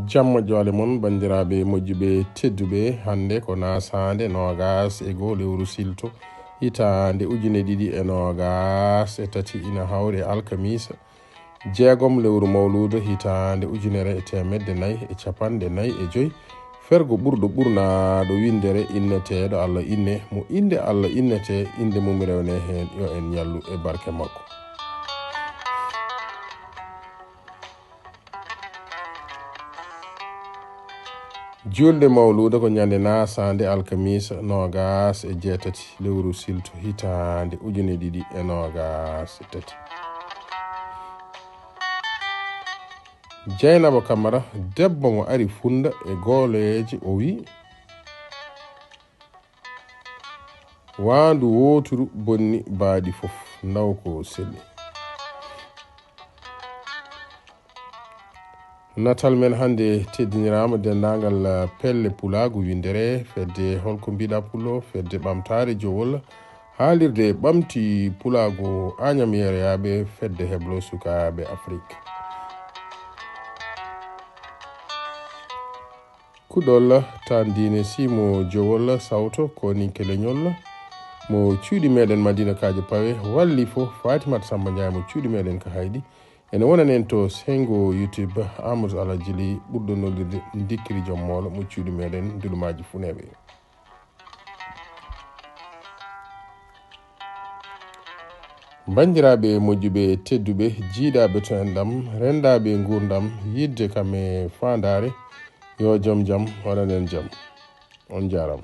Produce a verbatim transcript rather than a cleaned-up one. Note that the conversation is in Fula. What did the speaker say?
Jamma joole mon, banndiraaɓe moƴƴuɓe tedduɓe. Hannde ko naasaande noogaas e goo lewru silto, hitaande ujine ɗiɗi e noogaas e tati, ina hawri e alkamiisa jeegom lewru mawluudo, hitaande ujunere e teemedde nayi e capanɗe nayi e joy. Fergo ɓurɗo ɓurnaaɗo winndere inneteeɗo Alla Inne, mo innde Alla innetee, innde mum rewnee heen, yo en ñallu e barke makko. Juulde mawluuda ko ñande naasaande alkamiisa noogaas e jeetati lewru silto hitaande ujine ɗiɗi e noogaas e tati. Jeynaba Kamara, debbo mo ari Funnda e gooleeje, o wi, waandu wooturu bonni baaɗi fof, ndaw ko seli. Natal men hannde teddiniraama denndaangal pelle pulaagu winndere, fedde Holko Mbiɗa Pulo, fedde Ɓamtaare Jowol, haalirde ɓamti pulaagu Añam Yeereyaaɓe, fedde heblo sukaaɓe Afrik. Kuɗol tan diine simo Jowol sawto ko ninke leñol mo cuuɗi meɗen Madina Kaajo Pawe, walli fof Fatimata Samba Ndiaye mo cuuɗi meɗen ka Hayɗi. Ene wonanen to sengo YouTube Amadou Alhaji Ly ɓurɗo nollirde Ndikkiri Joom Moolo mo cuuɗi meɗen Ndulumaaji Funeeɓe. Banndiraaɓe moƴƴuɓe tedduɓe, jiiɗaaɓe to enɗam, renndaaɓe nguurndam, yiɗde kam e faandaare, yo joom jam wonanen jam. On njaaraama.